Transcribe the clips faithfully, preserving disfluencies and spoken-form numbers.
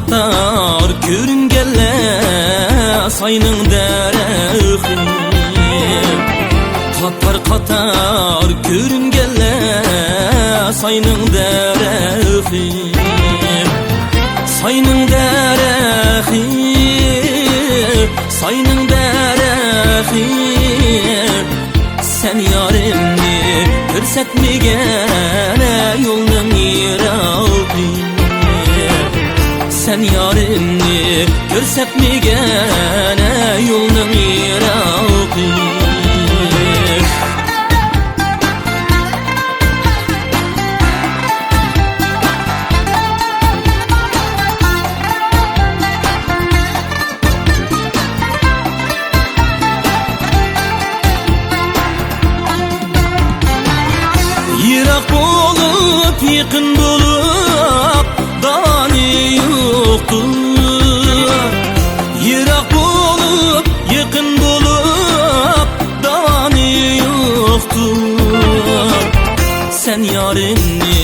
قاتار كۆرۈنگەنلەر ساينىڭ دەرىخى. قاتار قاتار كۆرۈنگەنلەر ساينىڭ دەرىخى. ساينىڭ دەرىخى، ساينىڭ دەرىخى. سەن يارىمنى كۆرسەتمىگەن يولنىڭ يىراقى. سەن يارىمنى كۆرسەتمىگەن يولنىڭ يىراقى. يىراق بولۇپ، يېقىن بولۇپ، داۋانى يوقتۇر. يىراق بولۇپ، يېقىن بولۇپ، داۋانى يوقتۇر. سەن يارىمنى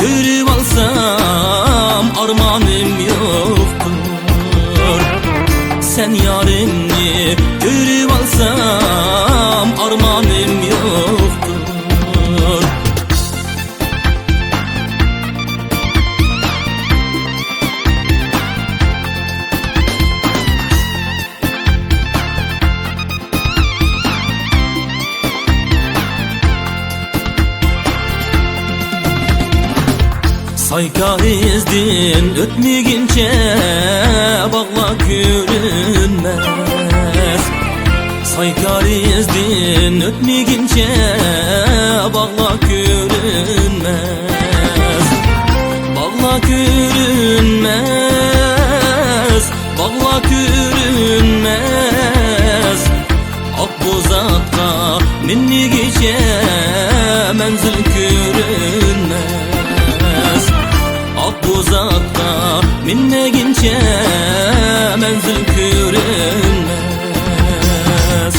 كۆرۈۋالسام، ئارمانىم يوقتۇر. سەن يارىمنى كۆرۈۋالسام، ئارمانىم يوقتۇر. سايكارىزدىن ئۆتمىگىنچە باغلار كۆرۈنمەس. سايكارىزدىن ئۆتمىگىنچە باغلار كۆرۈنمەس. باغلار كۆرۈنمەس. باغلار كۆرۈنمەس. ئاق بوزاتقا مىنمىگىچە مەنزىل كۆرۈنمەس. ئاق بوزاتقا مىنمىگىچە مەنزىل كۆرۈنمەس.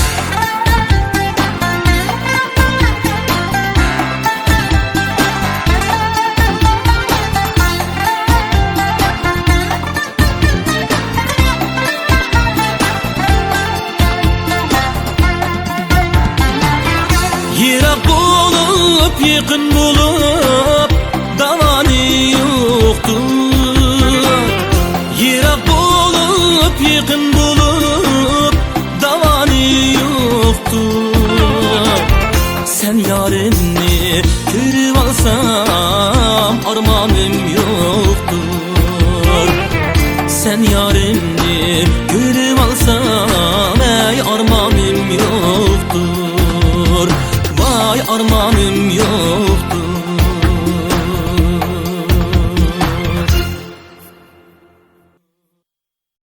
يىراق بولۇپ، يېقىن بولۇپ، داۋانى يوقتۇر. يىراق بولۇپ، يېقىن بولۇپ، داۋانى يوقتۇر. سەن يارىمنى كۆرۈۋالسام، ئارمانىم يوقتۇر. سەن يارىمنى كۆرۈۋالسام، ئەي ئارمانىم يوقتۇر. ۋاي ئارمانىم